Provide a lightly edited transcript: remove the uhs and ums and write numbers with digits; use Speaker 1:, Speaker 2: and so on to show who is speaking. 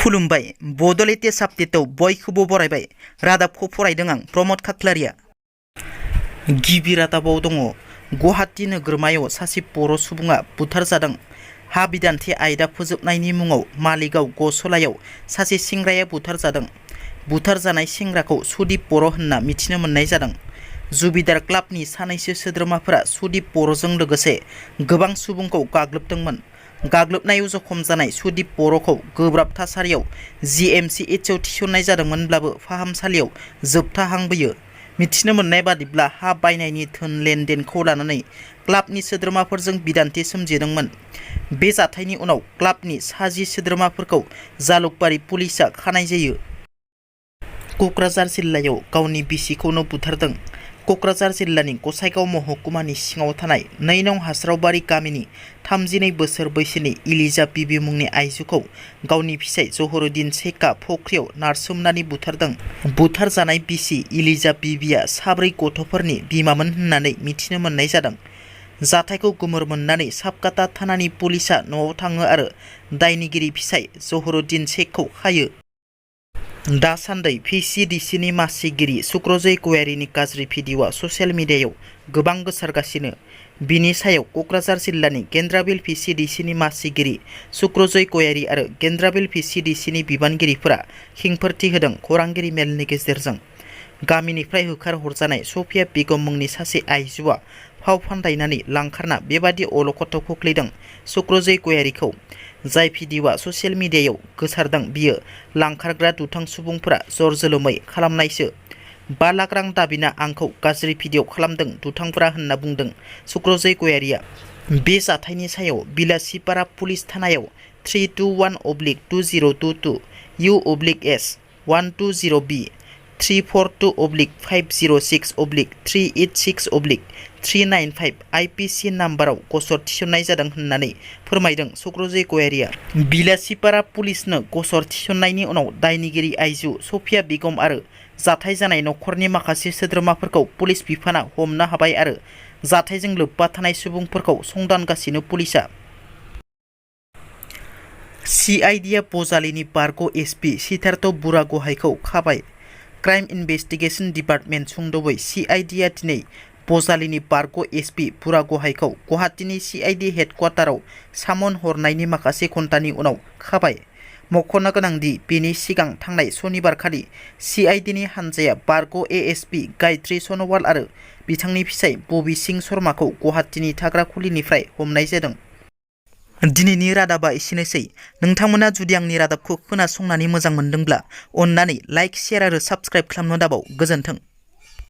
Speaker 1: खुलुमबाय बड'लेण्ड साप्तेटआव बयखौबो बरायबाय रादाबखौ फरायदों आं प्रमद खाख्लारिया। गिबि रादाबाव दङ गुवाहाटी नोगोरमायाव सासे बर' सुबुङा बुथारजादों। हा बिदान्थि आयदा फोजोबनायनि मुङाव मालिगाव गसलायाव सासे सेंग्राया बुथारजादों। बुथारजानाय सेंग्राखौ सुदीप बर' होनना मिथिनो मोननाय जादों। जुबिदार क्लाबनि सानैसो सोद्रोमाफोरा सुदीप बर'जों लोगोसे गोबां सुबुंखौ गाग्लोबदोंमोन। गाग्लोबनायाव जखम जानाय सुदीप बर'खौ गोब्राब थासारियाव GMCHआव थिसननाय जादोंमोनब्लाबो फाहामसालियाव जोबथाहांबोयो। मिथिनो मोननाय बादिब्ला हा बायनायनि धोन लेनदेनखौ लानानै क्लाबनि सोद्रोमाफोरजों बिदान्थि सोमजिदोंमोन। बे जाथायनि उनाव क्लाबनि 60 सोद्रोमाफोरखौ जालुकबारि पुलिसआ खानाय जायो। क'क्राझार जिल्लायाव गावनि बिसिखौनो बुथारदों। क'क्राझार जिल्लानि गसाइगाव महकुमानि सिङाव थानाय 2 नं हास्रावबारि गामिनि 32 बोसोर बैसोनि इलिजा बिबि मुंनि आइजोखौ गावनि फिसाइ जहरुद्दिन शेखआ फख्रियाव नारसोमनानै बुथारदों। बुथारजानाय बिसि इलिजा बिबिया 4 गथ'फोरनि बिमामोन होननानै मिथिनो मोननाय जादों। जाथायखौ गोमोर मोननानै साबकाता थानानि पुलिसआ न'आव थाङो आरो दायनिगिरि फिसाइ जहरुद्दिन शेखखौ खायो। दासान्दै PCDCनि मासिगिरि सुक्रजय गयारिनि गाज्रि भिडिअ'आ ससियेल मिडियायाव गोबां गोसारगासिनो। बिनि सायाव क'क्राझार जिल्लानि गेन्द्राबिल PCDCनि मासिगिरि सुक्रजय गयारि आरो गेन्द्राबिल PCDCनि बिबानगिरिफोरा खेंफोरथि होदों। खौरांगिरि मेलनि गेजेरजों गामिनिफ्राय होखारहरजानाय सफिया बेगम मुंनि सासे आइजोआ फाव फान्दायनानै लांखारना बेबादि अलखदाव खोख्लैदों सुक्रजय गयारिखौ। जाय भिडिअ'आ ससियेल मिडियायाव गोसारदों बियो लांखारग्रा दुथां सुबुंफोरा जर जोलोमै खालामनायसो। 5 लाख रां दाबिना आंखौ गाज्रि भिडिअ' खालामदों दुथांफोरा होनना बुंदों सुक्रजय गयारिया। बे जाथायनि सायाव बिलासिपारा पुलिस थानायाव 321/2022 U/S 120B 342/506/386/395 IPC नाम्बाराव गसर थिसननाय जादों होननानै फोरमायदों सुक्रजय गयारिया। बिलासिपारा पुलिसनो गसर थिसननायनि उनाव दायनिगिरि आइजो सफिया बेगम आरो जाथाय जानाय नखरनि माखासे सोद्रोमाफोरखौ पुलिस बिफाना हमनो हाबाय आरो जाथायजों लोब्बा थानाय सुबुंफोरखौ संदानगासिनो पुलिसआ। CIDआ बजालिनि बारग' SP सिद्धार्थ बुरागहाइखौ खाबाय। क्राइम इनभेस्टिगेशन डिपार्टमेन्ट सुंद'बै CIDआ दिनै बजालिनि बारग' SP बुरागहाइखौ गुवाहाटीनि CID हेडक्वार्टाराव सामन हरनायनि माखासे घन्टानि उनाव खाबाय। मख'नो गोनांदि बेनि सिगां थांनाय सनिबारखालि CIDनि हानजाया बारग' ASP गायत्रि सन'वाल आरो बिथांनि फिसाइ बबी सिं शर्माखौ गुवाहाटीनि थाग्रा खुलिनिफ्राय हमनाय जादों। दिनैनि रादाबा एसेनोसै। नोंथांमोना जुदि आंनि रादाबखौ खोनासंनानै मोजां मोनदोंब्ला अन्नानै लाइक, शेयार आरो साबस्क्राइब खालामनो दाबाव। गोजोन्थों।